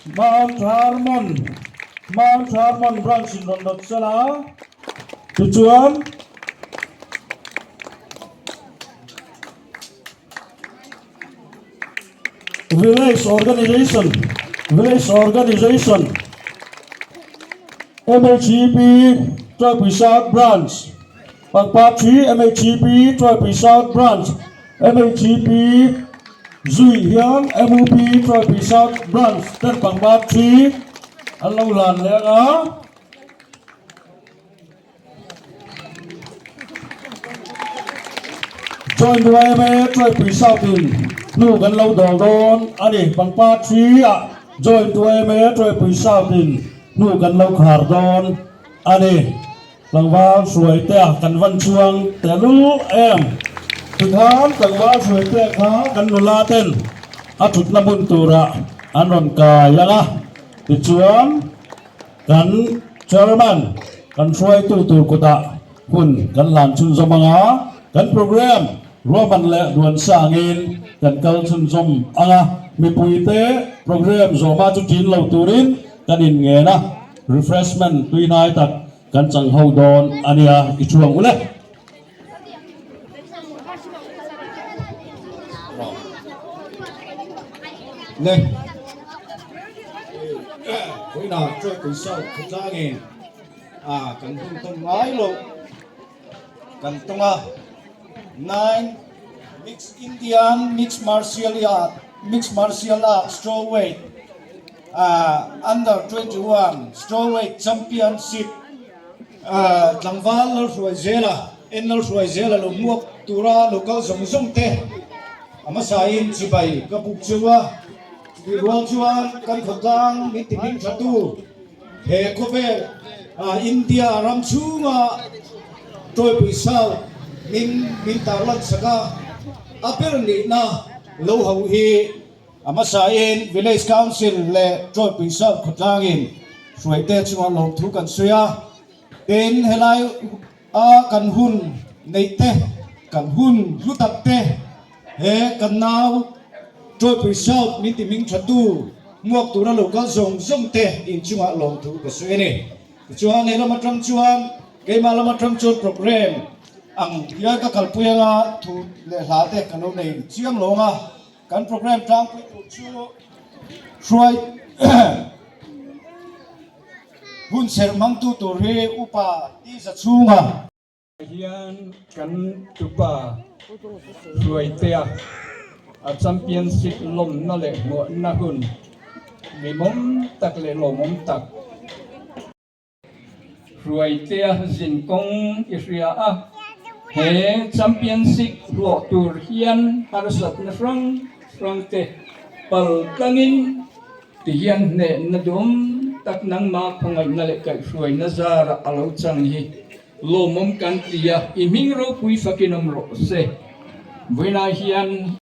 Mount Hermon, Mount Hermon Branch in rawn rawt sela, tichuan Village Organization, Village Organization, MHEP Tuaipui South Branch, Pangpar Thi MHEP Tuaipui South Branch, MHEP zui hian MUP Tuaipui South Branch ten Pangpar Thi an lo hlan leh ang a. Joint YMA Tuaipui South in hnu kan lo dawl dawn a ni. Pangpar Thi ah Joint YMA Tuaipui South in hnu kan lo khar dawn a ni. Tlangval hruaitea kan van chuang tehlul em? Tikhan tlangval hruaitea kha kan nula ten a thutna hmun turah an rawn kai ang a, tichuan kan chairman kan hruaitu tur kutah hun kan hlan chhunzawm ang a, kan program ruahman leh duan sangin kan kal chhunzawm ang a, mipuite program zawhma chu ṭin lo turin kan inngen a. Refreshment tui hnai tak kan chang ho dawn a nia, i thuang u le. Le Vawiinah Tuaipui South khawtlangin a kan hun tawn ngai loh kan tawng a, nine mix Indian mix martial art mix martial art strawweight Under 21 Strawweight Championship tlangval Lalhruaizela, N Lalhruaizela lo hmuak tura lo kal zawng zawng te a hmasain chibai ka buk cheu a, tih rual chuan kan khawtlang min ti hming thatu he khawvel India ram chhunga Tawipui South min min tarlan sak a, a ber nihna lo ho hi A hmasain Village Council leh Tawipui South khawtlangin hruaite chungah lawmthu kan sawi a, tin helai a kan hun neih te, kan hun hlu tak te he kan nau Tawipui South min ti hming thatu hmuak tura lo kal zawng zawng te inchungah lawmthu ka sawi a ni. Tichuan he lam atang chuan keimah lam atang chuan program ang hian ka kalpui anga thu leh hla te ka lo nei chiang lawng a. Kan program tlangpui tur chu hruai hun serh hmangtu tur hi Upa Tisa chhunga. Hian kan tupa Hruaitea a championship lawmna leh hmuahna hun mimawm tak leh lawmawm tak. Hruaitea zin kawng i hria a, he championship hlawh tur hian harsatna hrang hrang te pal tlangin ti hian hnehna duhawm tak nangmah khawngaihna leh kaihhruaina zarah a lo chang hi lawmawm kan ti a, i hming ropui fakin awm rawh se. Vawiinah hian.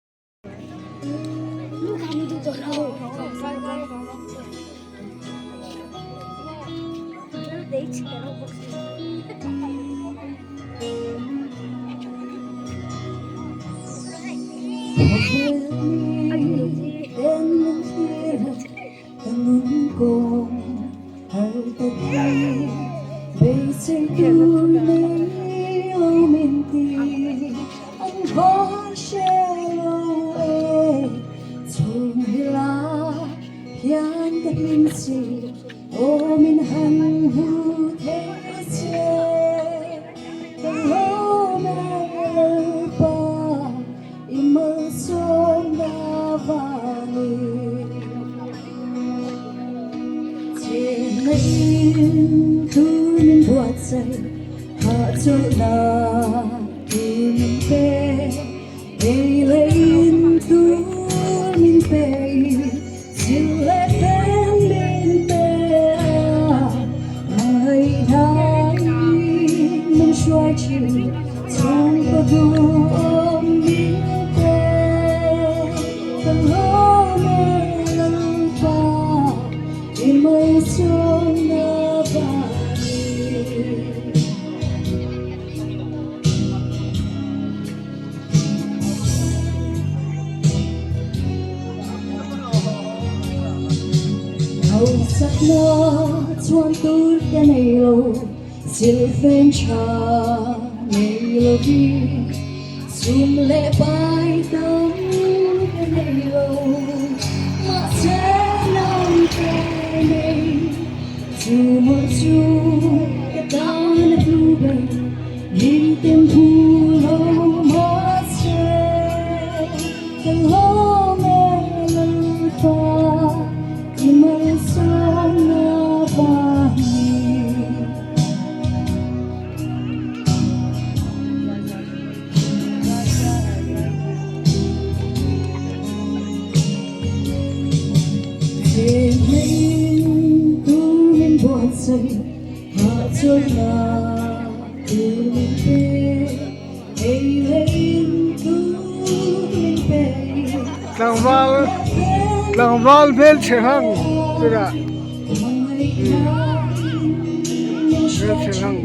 Hausakna chuan tur ka nei lo, silfen tha nei lovin, sum leh pai tam ka nei lo, mahse nang ka nei. Chu mawlh chu ka tan a hlu ber, min tem phu lo mahse ka lawm e Lalpa i malsawmna vangin. Tlangval tlangval hmelchhe hang chutah hmelchhe hang.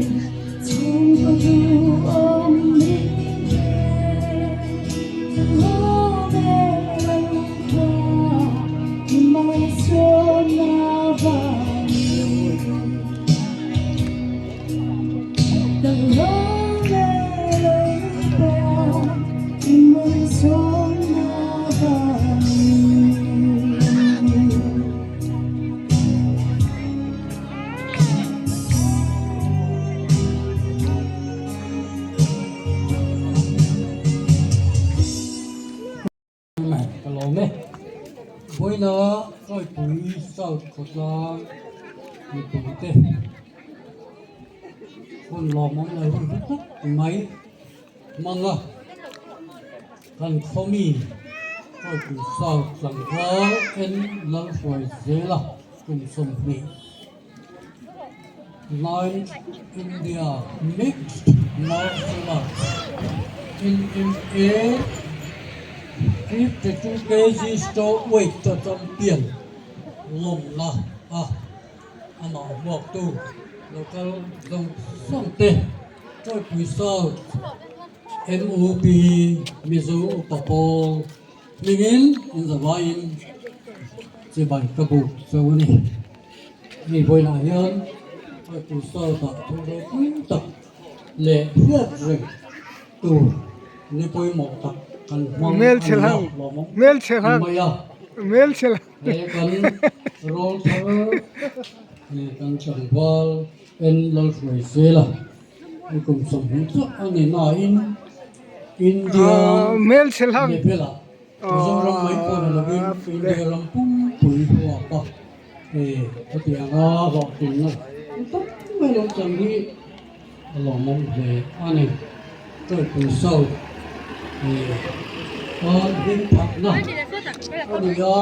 Ka lawm e. Vawiina Tawipui South khawtlang mipuite hun lawmawm leh hun hlu tak mai hmang a, kan khawmi Tawipui South tlangval en Lalhruai zela kum 20 Ninth India Mixed Martial Arts, MMA, 52 kg strawweight a champion lawmna a amah hmuaktu local zawng zawng te Tawipui South MUP Mizo Upa Pawl hmingin inzavaiin chibai ka buk cho a ni. Hei vawiinah hian Tawipui South-ah thu ropui tak leh hriat reng tur ni pawimawh tak kan hmang a ni a, lawmawm mai a. He kan rawl thar he kan tlangval en Lalhruai zela hei kum 20 chiah a ni nain India level-ah Mizoram mai pawh ni lovin India ram pumpui huap a hei hetianga hlawhtlinna tam mai lo chang hi a lawmawm hle a ni. Tawipui South hei tan hming phakna a ni a,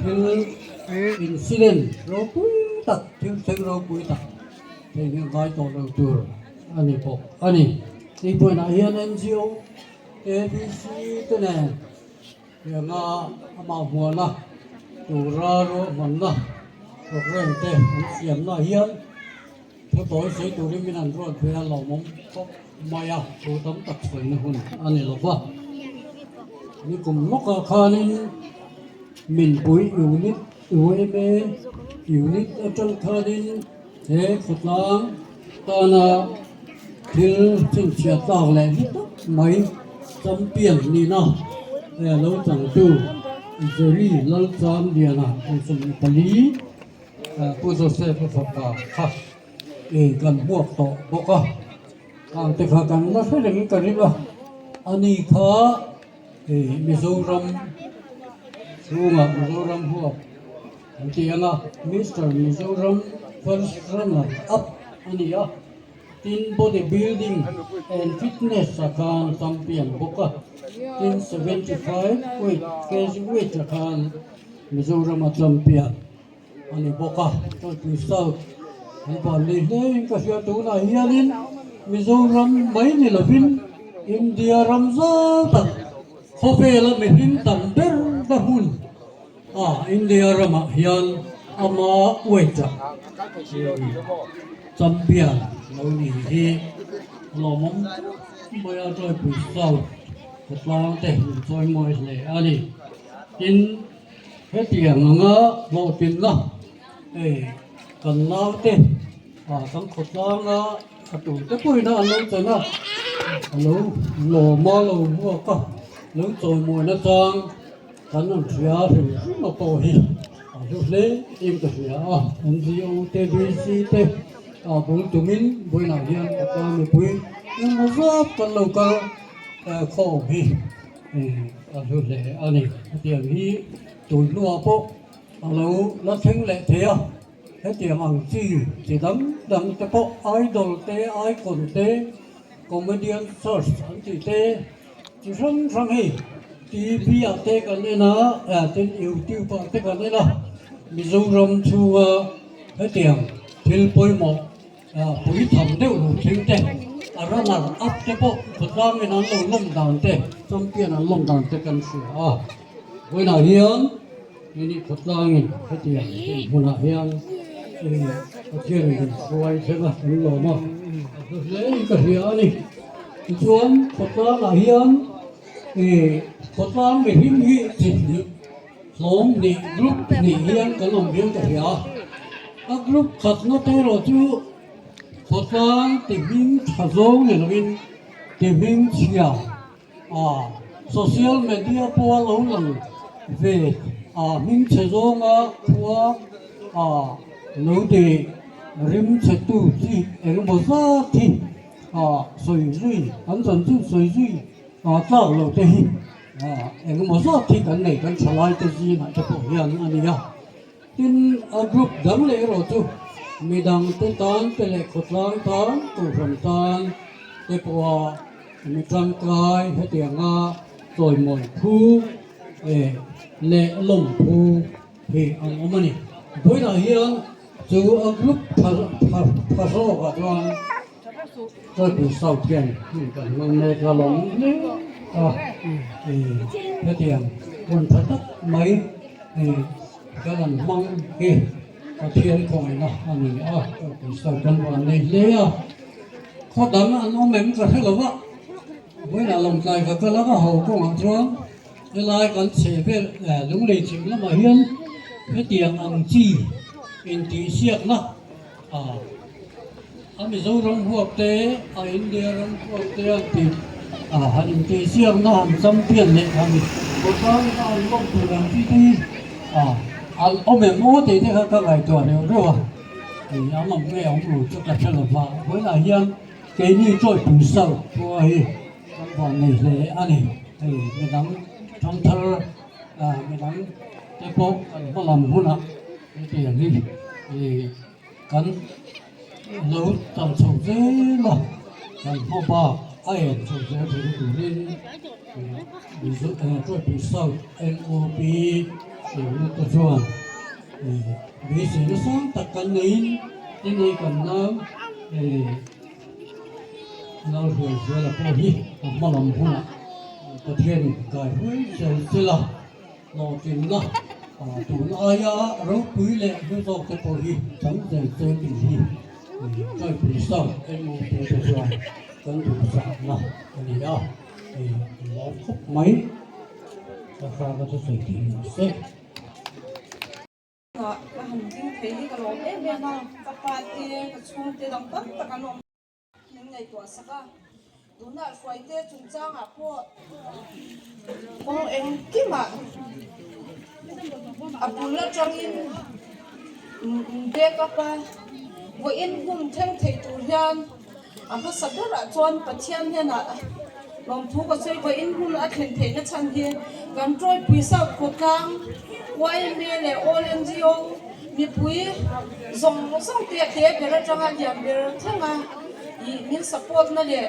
thil incident ropui tak thil thleng ropui tak hei hi ngai tawh lo tur a ni bawk a ni. Hei pawhinah hian NGO ABC te nen tianga amah hmuahna tura ruahmanna programme te an siamna hian thu tawi sawi turin min han ruat ve a lawmawm khawp mai a, thu tam tak sawina hun a ni lo va. Nikum lawkah khanin Minpui Unit UMA Unit atang khanin he khawtlang tana thil chhinchhiah tlak leh hlu tak mai champion nihna lo changtu Jerry Lalchanliana kum 24 Pu Joseph a fapa kha kan hmuak tawh bawk a, khang te kha kan la hre reng ka ring a, ani kha Mizoram chhungah Mizoram huap an ti ang a, Mister Mizoram first runner up a ni a, tin body building and fitness ah khan champion bawk a, tin 75 weight kg weight ah khan Mizoram a champion a ni bawk a, Tawipui South an van nei hle in ka hria tunah hianin Mizoram mai ni lovin India ram zau tak khawvela mihring tam ber na hmun a India ramah hian ama weight ah champion lo ni hi lawmawm mai a Tawipui South khawtlang te min chawimawi hle a ni tin. Hetiang anga hlawhtlinna Hei kan naute ah kan khawtlanga a tute pawhin an lo chen a, a lo lawm a lo hmuak a, lo chawimawi nachang kan rawn hria hrim hrim a pawh hi a hlu hle in ka hria a, NGO te VC te ah bul tumin vawiinah hian khawtlang mipui engemaw zat kan lo kal khawm hi a hlu hle a ni. Hetiang hi tun hnuah pawh a lo la thleng leh thei a, hetiang ang chi chi dang dang te pawh idol te, icon te, comedian search an tih te chi hrang hrang hei TV ah te kan en a, tin youtube ah te kan en a, Mizoram chhunga hetiang thil pawimawh pui tham deuh lo thleng te, a runner up te pawh khawtlangin an lo lawm dan te, champion an lawm dan te kan hria a, vawiinah hian Ini khawtlangin hetiang hmunah hian Pathianin min hruai thleng a, kan lawm a, a hlu hle in ka hria a ni. Tichuan khawtlangah hian khawtlang mihring hi chi hnih hlawm hnih group hnih hian kan awm hian ka hria a, a group khatna te erawh chu khawtlang ti hming tha zawng ni lovin ti hming chhia A social media pawh a lo lang ve a hming chhe zawnga khua a lo ti rim chhe tu chi engemaw zat hi a sawi zui an chanchin sawi zui a tlak lo te hi engemaw zat hi kan nei kan thalai te zingah te pawh hian a ni a. Tin, a group dang leh erawh chu midang te tan te leh khawtlang tan, kohhran tan te pawha mi tangkai hetianga chawimawi phu leh lawm phu hi an awm a ni. Vawiinah hian chu a group tha tha zawkah chuan Chawlhpui South hian hun kan hmang mek a lawm hle a, hetiang hun tha tak mai kan han hmang hi Pathian khawngaihna a ni a, Chawlhpui South kan van nei hle a, khaw dang an awm em ka hre lo va, vawiinah lawmtlai ka kal a ka ho kawngah chuan helai kan chheh vel lunglei chhim lamah hian hetiang ang chi intihsiakna a. A Mizoram huap te, a India ram huap te an ti a, han intihsiakna han champion leh han khawtlang a an lawm tur ang chi te hi a an awm em aw tih te kha ka ngaihtuah reuh reuh a, hei an awm nge awm lo chu ka hre lo va, vawiinah hian keini Chawipui South khua hi kan van nei hle a ni, hei midang thangthar midang te pawh kan hma lam hunah hetiang hi ih. Kan lo tam chho zel a, kan hma bak a en chho zel theihna turin Chawipui South NOP unit te chuan beiseina sang tak kan neiin tinei kan nau Lalhruaizela pawh hi a hma lam hunah Pathianin kai hruai zel zel a. Hlawhtlinna tun aia ropui leh hlu zawk te pawh hi chang zel che tih hi Chawipui South NOP te chuan kan duhsakna a ni a, hei a lawm khawp mai. Ka hranga chu sawi thei lo se. Ka han ding thei hi ka lawm em em a, ka pa te, ka chhungte dang tam tak an awm. Min ngaihtuah sak a, tunah hruaite chungchangah pawh kawng engkimah a bul atangin back up a, vawiin hun thleng thei tur hian a hmasa berah chuan Pathian hnenah lawmthu ka sawi vawiin hun a thlen theihna chhan hi kan Tawipui South khawtlang yma leh All NGO Mipui zawng zawng te a hle ber atanga lian ber thleng a, ih min support na leh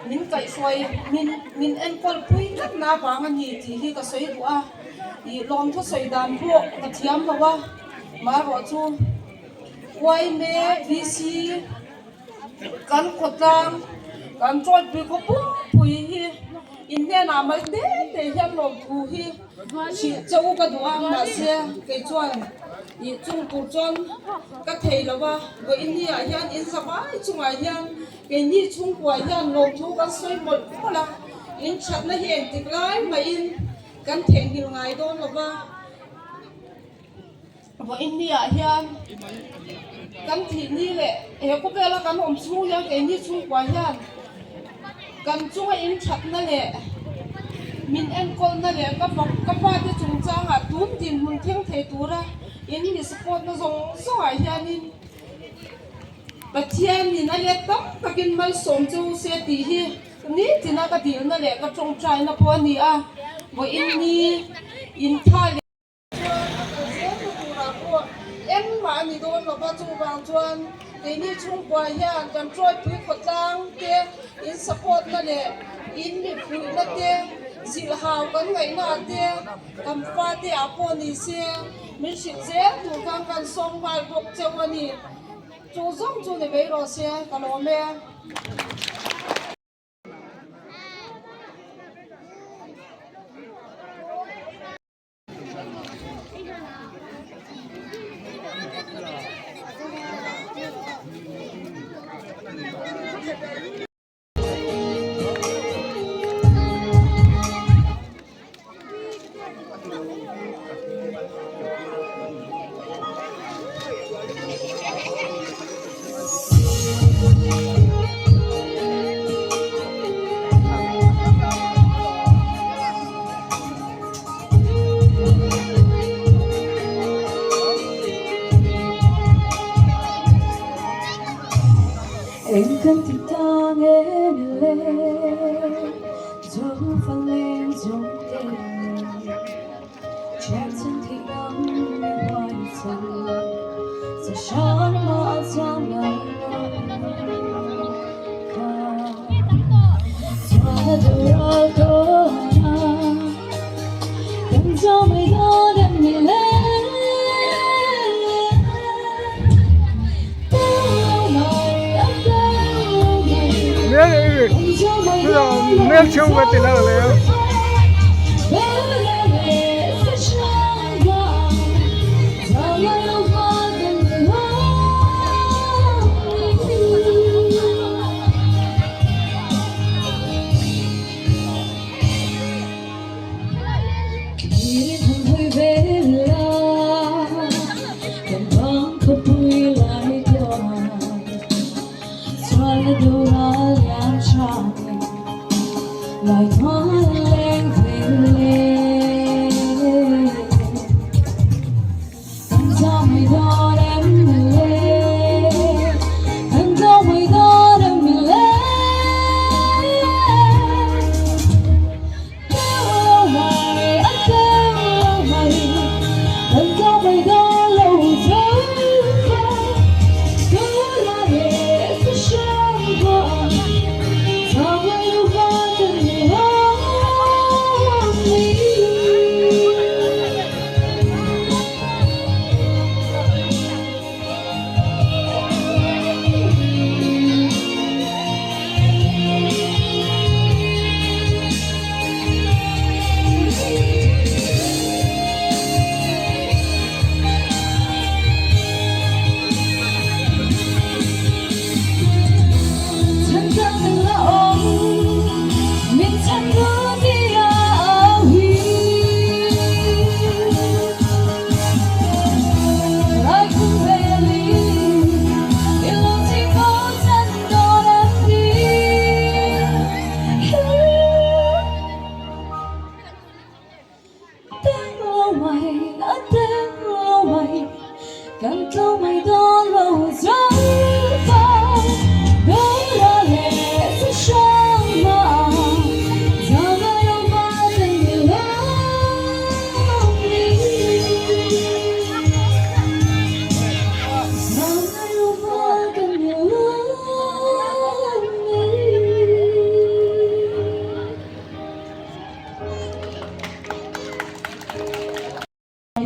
min kaihhruai min min enkawl pui tlat na avang a ni tih hi ka sawi duh a, ih lawmthu sawi dan pawh ka thiam lo a, marawh chu yma VC Kan khawtlang, kan Chawlhpui khaw pumpui hi in hnenah mai te te hian lawmthu hi hrih che u ka duh a, mahse kei chuan ih chung tur chuan ka thei lo a, vawiin ah hian in zavai chungah hian keini chhungkua hian lawmthu kan sawi mawlh mawlh a, in thatna hi engtik lai mahin kan theihnghilh ngai dawn lo va. Vawiin ni ah hian kan thih ni leh he khawvela kan awm chhung hian keini chhungkua hian kan chunga in thatna leh min enkawlna leh ka ka fate chungchangah tun dinhmun thleng thei tura in mi support na zawng zawngah hianin Pathianin a let tam takin malsawm chu se tih hi nitina ka dilna leh ka tawngtaina pawh a ni a, vawiin ni intha leh. Chuan a kal zel na turah pawh engmah a ni dawn lo va, chuvang chuan keini chhungkua hian kan Trawipui khawtlang te in support na leh in miphuihna te zilhhau kan ngaihna ah te kan fate ah pawh ni se min hrilh zel tur khan kan sawm nghal bawk cheu a ni. Chu zawng chu ni mai rawh se ka lawm e. Eng kan ti ta nge ni le Zofa leng zawng te Chen chen thi ang mi huai chan Sa shan ma chang ngai lo kha Chuan a dural dawn a Kan zo mai dawn em ni le Hmel chhung ka ti lang leh a.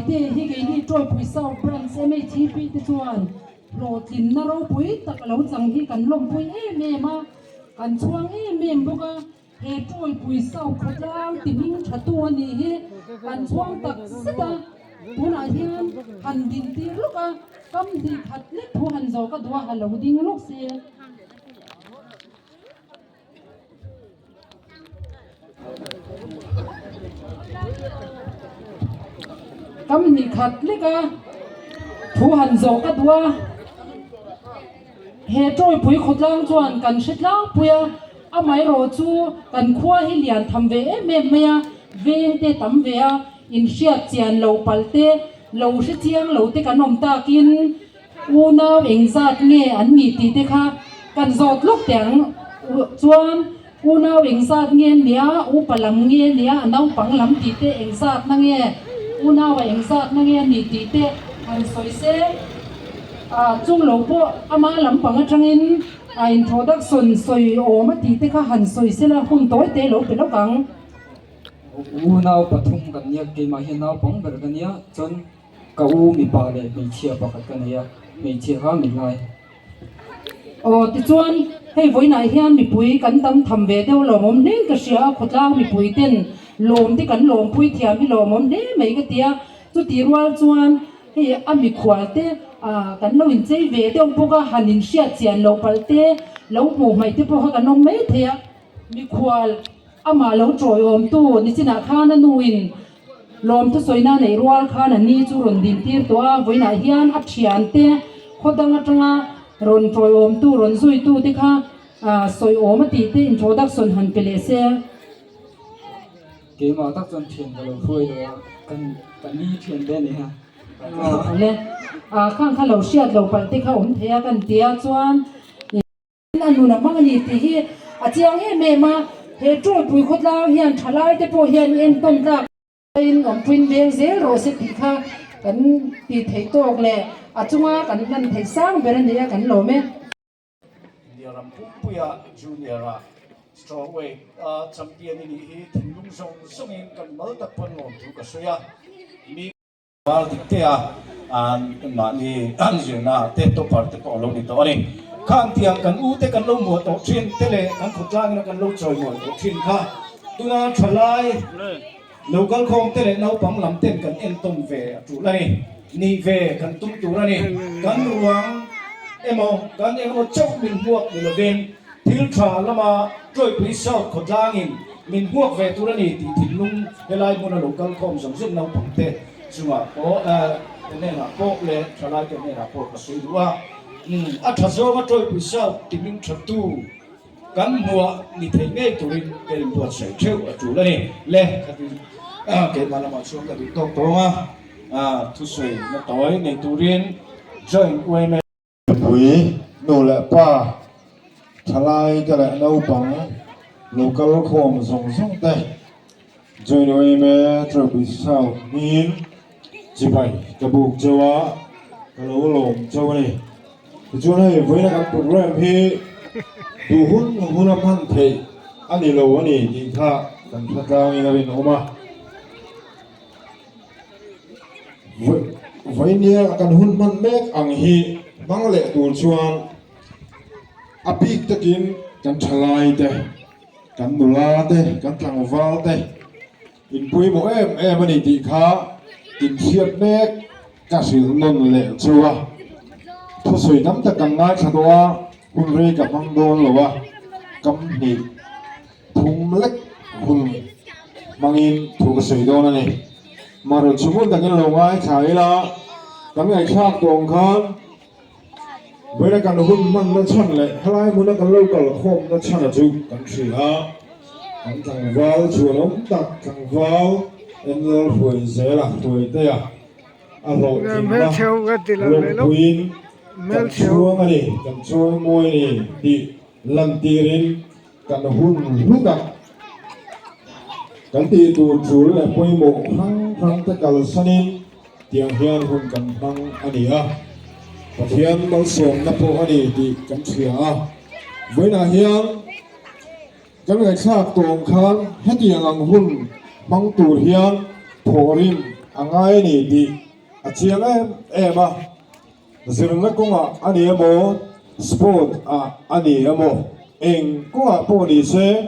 Te hi keini Tawipui South Branch MHEP te chuan hlawhtlinna ropui tak a lo chang hi kan lawmpui em em a, kan chhuang em em bawk a, he Tawipui South khawtlang ti hming tha tu a nih hi kan chhuang tak zet a, tunah hian han din tir lawk a, kam hnih khat lek thu han zawh ka duh a, ha lo ding lawk se. Kam hnih khat lek a. Thu han zawh ka duh a, he Tawipui khawtlang chuan kan hre tlangpui a, amaherawh chu kan khua hi lian tham ve em em mai a, veng te tam ve a, inhriat chian lo palh te, lo hre chiang lo te kan awm takin unau engzat nge an nih tih te kha kan zawt lawk teh ang chuan Unau engzat nge nia, upa lam nge nia, a naupang lam tih te engzatna nge, unau a engzatna nge a nih tih te han sawi se. A chung lo pawh ama lampang atangin a introduction sawi awm a tih te kha han sawi se la, hun tawi te lo pe lawk ang. Unau pathum kan nia, keimah hian naupang ber ka nia, chuan ka u mipa leh hmeichhia pakhat ka nei a, hmeichhia kha milai. Aw tichuan hei vawiinah hian mipui kan tam tham ve deuh lawmawm hle ka hria a, khawtlang mipui ten lawm te kan lawmpui thiam hi lawmawm hle mai ka ti a, chuti rual chuan hei a mikhual te ah kan lo inchei ve deuh bawk a, han inhriat chian loh palh te lo hmuh hmaih te pawh kha kan awm mai thei a, mikhual amah lo tawiawmtu nichinah khan a nuin Lawmthu sawina neih rual khan a ni chu rawn dintir tawh a, vawiinah hian a thiante khaw dang atanga rawn tawiawmtu, rawn zuitu te kha sawiawm a tih te introduction han pe leh se. Keimah tak chuan thian ka lo hruai lo a, kan ka ni thian te a ni a. Aw le, khang kha lo hriat lo palh te kha awm thei a kan tia chuan. A nun a hmang a ni tih hi a chiang em em a, he Tawipui khawtlang hian thalai te pawh hian entawn tlak in awmpuiin veng zel rawh se tih kha kan tih theih tawk leh a chunga kan hlan theih sang ber a ni a, kan lawm e. India ram pumpuia junior-a strawweight-a champion i nih hi thinlung zawng zawngin kan mal tak pawn lawm thu ka sawi a, mi. Val dik te a an mahni an zirna te topper te pawh a lo ni tawh a ni. Khang tiang kan u te kan lo muah tawh thin te leh kan khawtlangin a kan lo chawimawi tawh thin kha tuna thalai lo kalkhawm te leh naupang lam ten kan entawn ve a tul a ni. Nih ve kan tum tur a ni. Kan ruang emaw kan engemaw chauh min hmuak ni lovin thil tha lama Tawipui South khawtlangin Min hmuak ve tur a ni tih thinlung helai hmuna lo kal khawm zawng zawng naupang te chungah pawh te hnenah pawh leh thalai te hnenah pawh ka sawi duh a. A tha zawnga Tawipui South ti hming tha tu kan hmuah ni thei ngei turin ka inbuatsaih theuh a tul a ni. Le khati keimah lamah chuan ka duh tawk tawng a, thusawi na tawi nei turin Joint yma. Mipui, nu leh pa, thalai te leh naupang lo kal khawm zawng zawng te Join yma Trophy South hmingin chibai ka buk chauh a, ka lo lawm chauh a ni. Tichuan hei vawiina kan program hi duh hun huna hman theih a ni lo a ni tih kha kan hre tlangin a rinawm a. Vawinia kan hun hman mek ang hi hmang leh tur chuan a bik takin kan thalai te, kan nula te, kan tlangval te inpawimawh em em a ni tih kha inhriat mek ka hrilh nawn leh chu a. Thusawi tam tak kan ngaithla tawh a, hun rei ka hmang dawn lo a, kam hnih. Thum lek hun hmangin thu ka sawi dawn a ni. Marawh chu hmun takin lo ngaithla ila, kan ngaihthlak tawng khan vawiina kan hun hmanna chhan leh helai hmuna kan lo kal khawmna chhana chu kan hria a. Kan tlangval chhuanawm tak tlangval Enlal hruai zela hruaitea a hlawhtlinna lawmpuiin kan chhuang a ni, kan chawimawi a ni tih lantirin Kan hun hlu tak kan tih tur tul leh pawimawh hrang hrang te kalsanin tiang hian hun kan hmang a ni a, Pathian malsawmna pawh a ni tih kan hria a. Vawiinah hian kan ngaihthlak tawng khan hetiang ang hun hmang tur hian thawhrim a ngai a ni tih a chiang em em a. Zirna kawngah a ni emaw, sport ah a ni emaw, eng kawngah pawh ni se,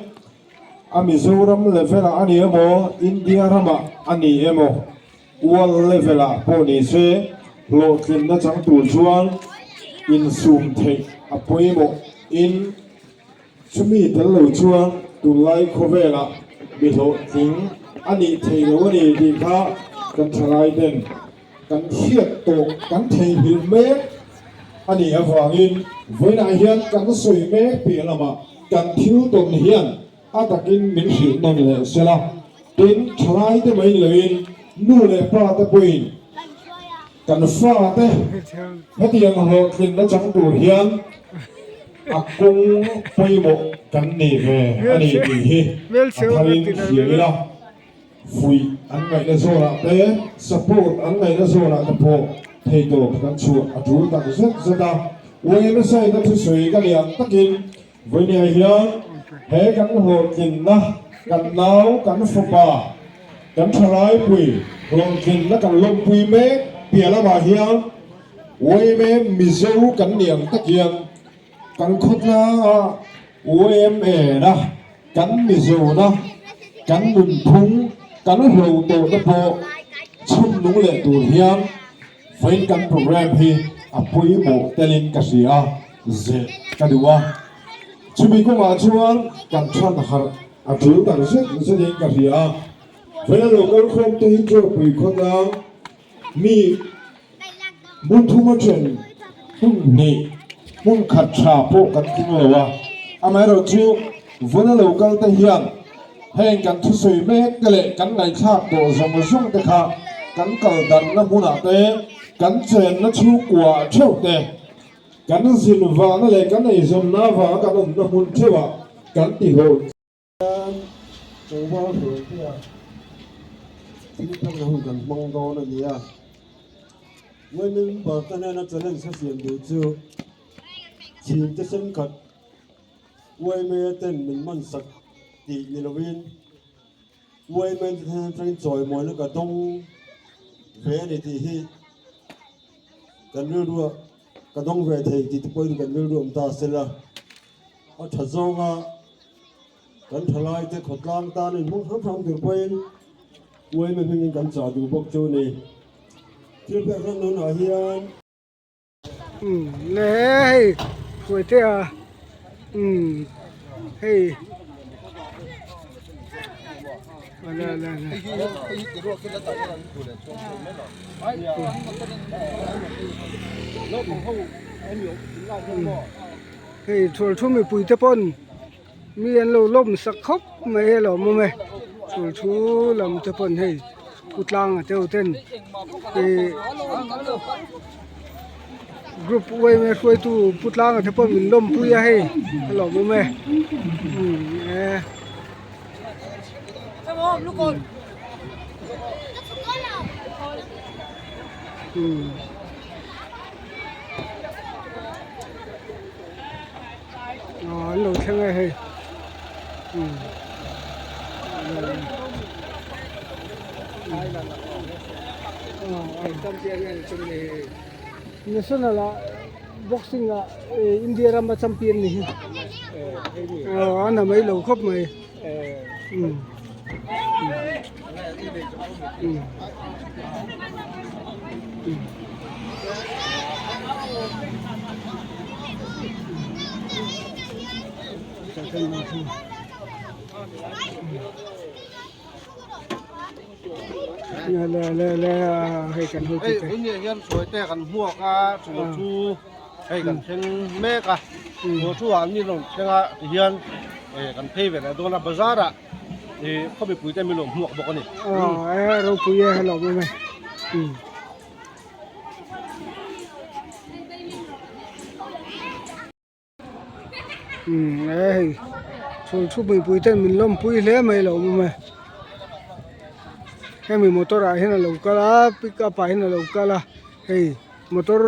a Mizoram level ah a ni emaw, India ramah a ni emaw, world level ah pawh ni se, hlawhtlinna chang tur chuan insum theih a pawimawh in chumi tel lo chuan tunlai khawvelah mi hlawhtling a nih theih lo a ni tih kha kan thalai ten. kan hriat tawh kan theihnghilh mek a nih avangin vawiinah hian kan sawi mek piah lamah kan thil tawn hian a takin min hrilh nawn leh sela. Tin, thalaite mai ni loin nu leh pa te pawhin kan fate hetiang hlawhtlinna chang tur hian a kawng pawimawh kan nei ve a ni tih hi a tharin hria ila. Fuih an ngaihna zawnah te, support an ngaihna zawnah te pawh theitawp kan chhuah a tul tak zet zet a. YMSA in a thusawi ka lian takin vawinia hian he kan hlawhtlinna, kan nau, kan fapa, kan thalaipui hlawhtlinna kan lawmpui mek piah lamah hian yma Mizo kan nih ang tak hian kan khawtlanga yma na Kan Mizona, kan nunphung, kan hlo tawhna pawh chhun nung leh tur hian vawiin kan program hi a pawimawh telin ka hria a, zeh ka duh a. Chumi kawngah chuan kan than harh a tul tak zet zetin ka hria a. Vawiin a lo kal khawm te hi Chawpui khawtlang Mi hmun thuma then hmun hnih, hmun khat tha pawh kan tling lo a, amaherawhchu vawna lo kal te hian heng kan thusawi mek te leh kan ngaihthlak tawh zawng zawng te kha kan kal danna hmunah te, kan chenna chhungkua theuh te, kan zin vahna leh kan eizawnna avanga kan awmna hmun theuhah kan tihlawh. Hian tlangval hruaitea thil pekna hun kan hmang dawn a ni a, Women member te hnena challenge a siam duh chu chhimte thenkhat yma ten min man sak tih ni lovin yma te hnen atangin chawimawina ka dawng ve a ni tih hi kan rilruah ka dawng ve thei tih te pawhin kan rilru awm ta sela a tha zawnga Kan thalaite khawtlang tan in hmang hram hram tur pawhin uaime hmingin kan chah duh bawk chu ni. Thil pek hran hunah hian. Umm le hei Hruaitea umm hei le le le. Hei thual thu mipui te pawn mi an lo lawm sak khawp mai a lo awm e thual thu lam te pawn hei pu tlanga te ho ten ih group yma hruaitu pu tlanga te pawh min lawmpui a hei a lo awm e umm e. Aw an lo thleng a hei umm national ah boxing ah India rama champion ni hi aw a na mai lo khawp mai umm umm. Le le le hei kan ho hei hun ni hian sawi te kan hmuak a chu chu hei kan thleng mek a chu chu ah ni lo thleng a ti hian kan phei ve leh dawn a bazar ah ih khaw mipui te min lo hmuak bawk a ni aw e ropui e hello mai um. Umm e hei chhul thu mipui ten min lawmpui hle mai lo awm e hemi motor ah hian a lo kal a pick up ah hian a lo kal a hei motor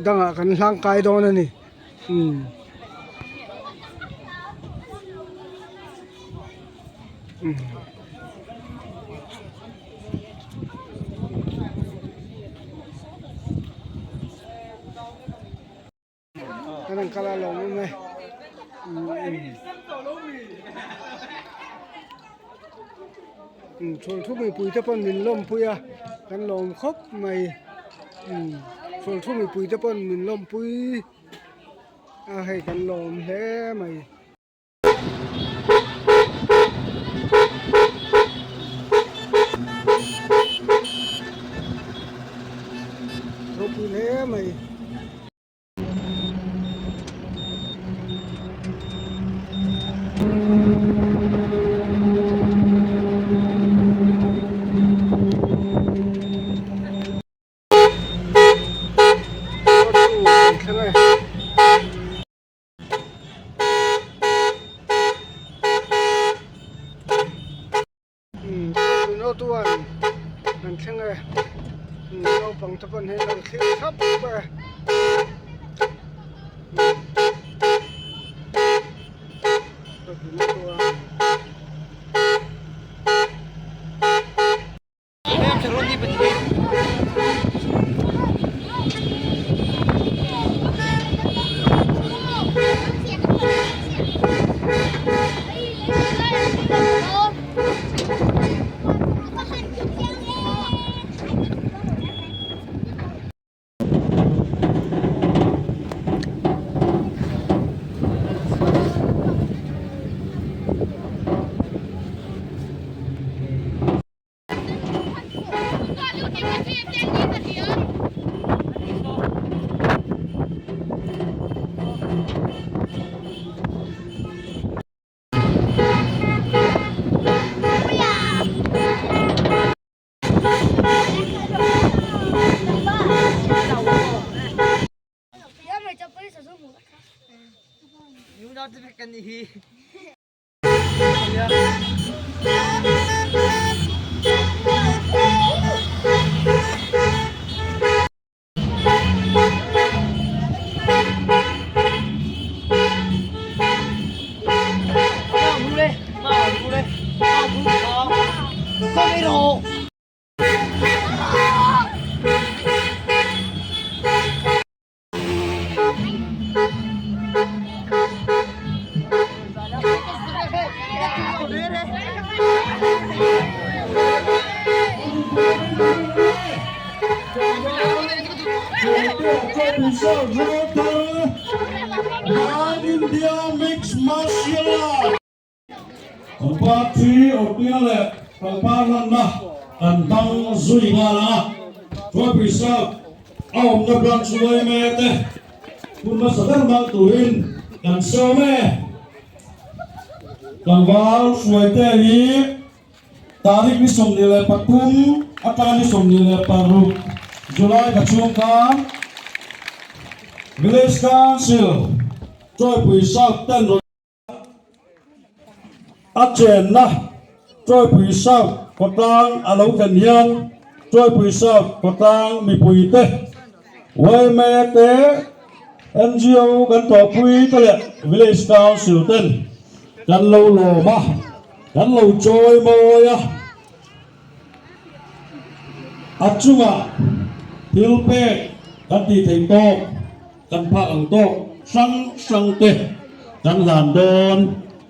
dangah kan hlang kai dawn a ni umm. Kan ang kal a lawm awm e chhul thu mipui te pawn min lawmpui a kan lawm khawp mai chhul thu mipui te pawn min lawmpui a hei kan lawm hle mai. mai. Kan thleng e naupang te pawn hian an thlir thap e. Pangpar thi awrhpina leh pangpar hlanna kan hmang zui nghal ang a, Tuaipui South a awmna branch yma te hun hmasa ber hmang turin kan sawm e. Tlangval hruaite hi tarik ni 23 atanga ni 26 July ka chhung khan Village Council Tuaipui South ten rawn A chenna Tuaipui South khawtlang a lo thlen hian Tuaipui South khawtlang mipuite, yma te, NGO kan tawhpui te leh Village Council ten kan lo lawm a, kan lo chawi mawi a. A chungah thil pek kan tih theih tawk. Kan phak ang tawk hrang hrang te kan hlan dawn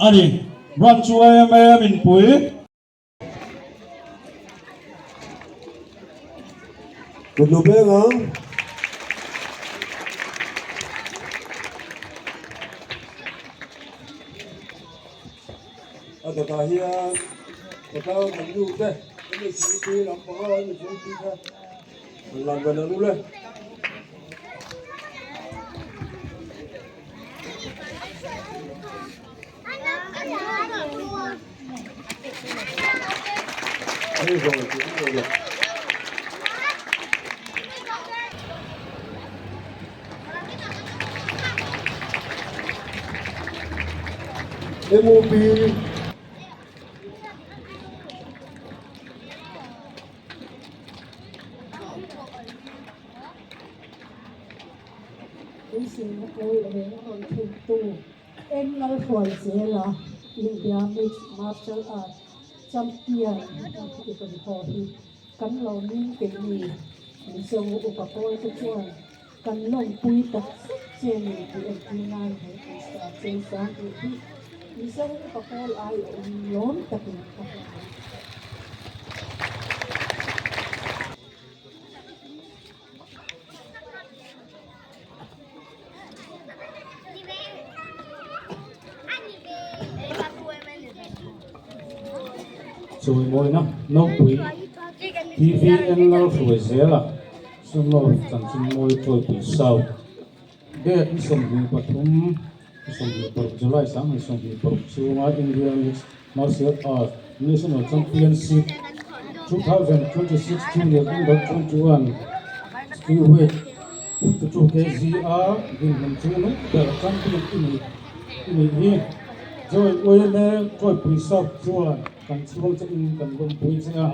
a ni. Branch yma minpui. Kut lu peng ang. A dawtah hian khawtlang kan nu te MHP lampanga MHP kha an lam ve lo le. MOP Beiseina kawl reng a rawn thlentu En Lalhruaizela India Mixed Martial Arts Champion i rawn haw hi kan lo ning keini Mizo upa kawl te chuan kan lawmpui tak zet che ni tih entir nan he pawisa cheisang tih hi Mizo upa kawl ai a in lawm takin ka hmu ang. Chawimawina Nopui TVN Lalhruai zela. Sunlove Chanchinmawi Tawipui South Date ni 23 ni 26 July 2026 chhunga India Mixed Martial Arts National Championship 2026 Junior Under 21 Strawweight 52 kg a dinhmun chungnung ber champion i nih i nih hi. Joy Uaime Tawipui South chuan kan chhung che in kan lawmpui che a.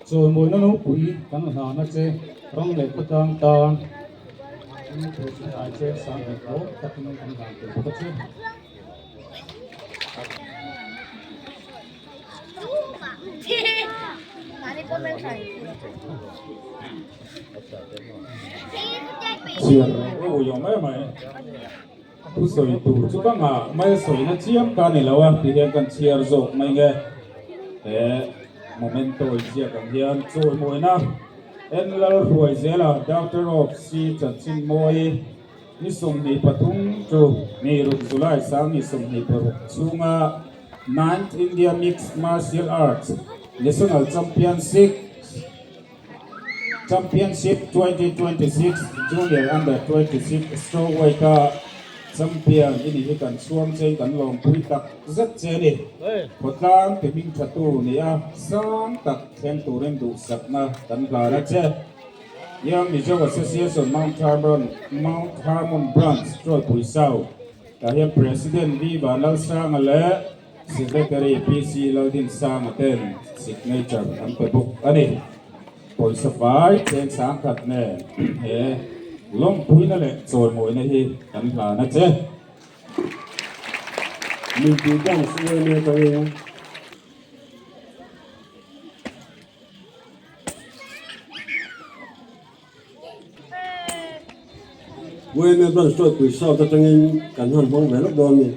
Chawimawina ropui kan hlana che ram leh khawtlang tan in pawisa ai che sang leh hlawm takin kan hlan tel bawk a che. Chhiar ui awm em mai. Thusawi tur chu ka ngah mai a sawina chiam ka ni lo a ti hian kan chhiar zawk mai nge he momento inziak ang hian chawimawina Enlal Hruaizela Doctor of C Chanchinmawi ni 23 chu ni ruk July sang ni 26 chhunga Ninth India Mixed Martial Arts National Championship Championship 2026 Junior Under 26 Strawweight a Champion i nih hi kan chhuang chein kan lawmpui tak zet che a ni. Khawtlang ti hming tha tu ni a sang tak thleng turin duhsakna kan hlan a che. Young Mizo Association Mount Hermon Mount Hermon Branch Tawipui South tah hian President V Vanlalsanga leh Secretary PC Laldinsanga ten signature an pe bawk a ni. Pawisa fai cheng sangkhat nen he lawmpuina leh chawimawina hi kan hlan a che. Mipui dance uaime atangin. Uaime branch tawipui south atangin kan han hmang ve lawk dawn a ni.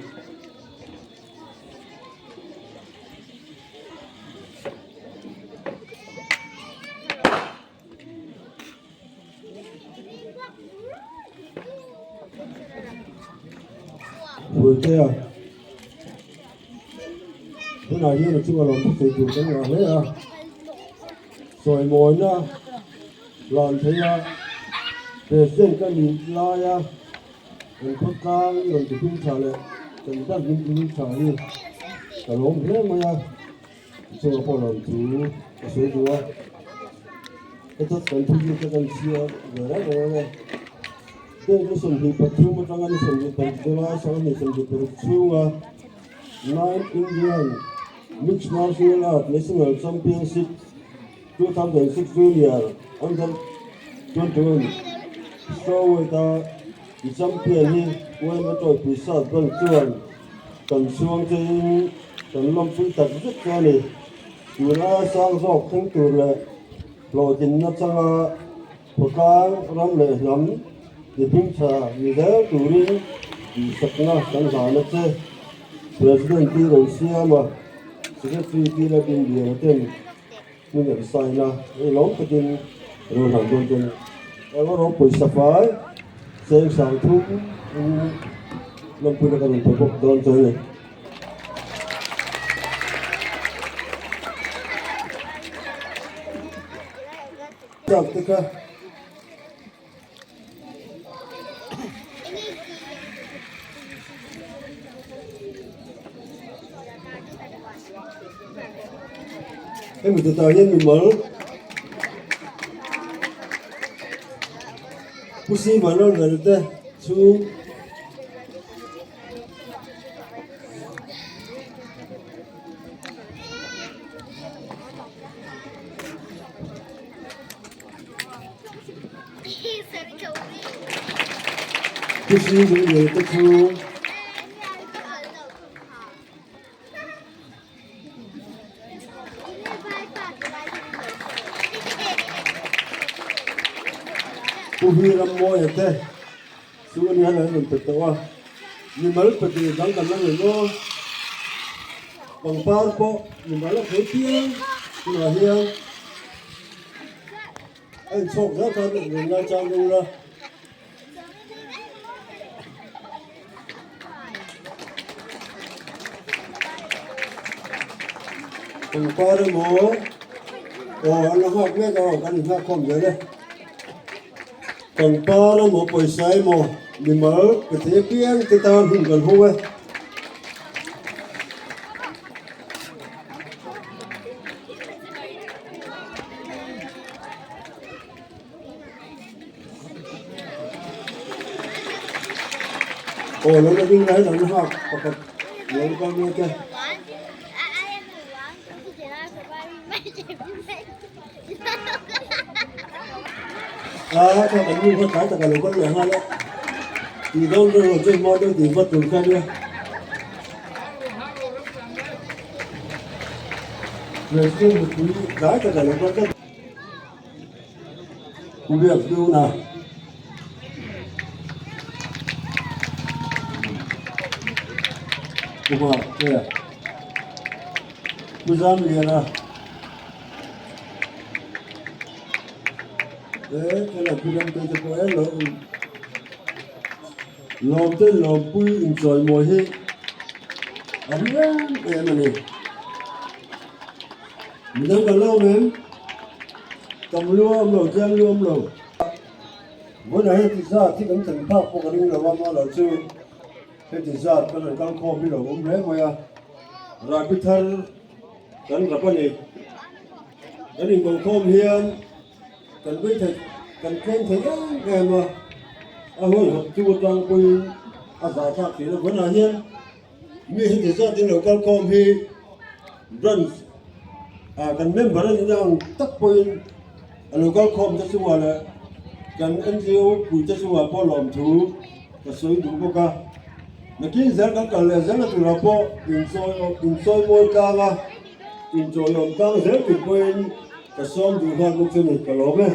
Hruaitea tunah hian a chunga lawm thei tur kan ngah hle a sawi mawina lan thei a president ka nih laia Kan khawtlang i rawn ti hming tha leh kan bank min ti hming tha hi ka lawm hle mai a, tichuan pawh lawm thu ka sawi duh a, heta kan thu zir te kan chhiar ve reng reng ang e. Bank ni 23 atanga ni 26 July 2026 chhunga Ninth Indian Mixed Martial Art National Championship 2006 Junior Under 21 Strawweight a i champion hi Uaima Tawipui South Bank chuan kan chhuang cheiin kan lawmpui tak zet chu a ni. Tun aia sang zawk thleng tur leh hlawhtlinna changa khawtlang ram leh hnam ti hming tha ni zel turin duhsakna kan hlan a che. President Pi Rosiama, Secretary Pi Lalbingliana ten Hmun an sign a, hei lawm takin ro hlan dawn chuan eng erawh pawisa fai cheng sang thum in lawmpuina kan rawn pe bawk dawn chuan a ni. Chak te kha. Hemi chutah hian mimal Pu Sivanlalvel te chhung Thisen lung lian te chu Pu Hi Rammawia te chu a nia an rawn pe tawh a, mimal pe tur dang kan la ngei maw? Pangpar pawh mimal a thei piang tunah hian. A inchhawk zel khan rawn ngai chang deuh ula. Pangpar emaw aw an la nghak mek a aw kan inghak khawm zel e. Pangpar emaw pawisa emaw mimal pe thei apiang te tan hun kan hung e. Aw lo la ding lai an hak pakhat lo kal mek e. A kha kan nu kha tlai tak a lo kal leh nghal a tih dawn rawh rawh chu hma deuh tih vat tur kha nia. President mipui tlai tak a lo kal tlat. Pu Biak Hnuna. Pu Hmak te. Pu Zamliana. He thlalak pu Ramtei te pawh en lo lawm te lawmpui inchawimawi hi a hlu em em a ni. Midang kan lo awm em? Tam lu a awm lo, tlem lu a awm lo. Vawiinah heti zat hi kan thlen phak pawh ka ring lo a, mahlo chu heti zat kan rawn kal khawm hi lo awm hle mai a, rahbi thar kan rap a ni. Kan inkokhawm hian kan vei thei, kan tleng thei em em a, a huaihawttu atang pawhin a zahthlak thin a, vawiinah hian Mi heti zatin lo kal khawm hi branch ah kan member a nihna ang tak pawhin a lo kal khawm te chungah leh kan NGO puite chungah pawh lawmthu ka sawi duh bawk a. Nakin zel kan kal leh zelna turah pawh inchawi inchawi mawi tlang a, inchawi awm tlang zel tur pawhin ka sawm duh nghal bawk chu a ni ka lawm e.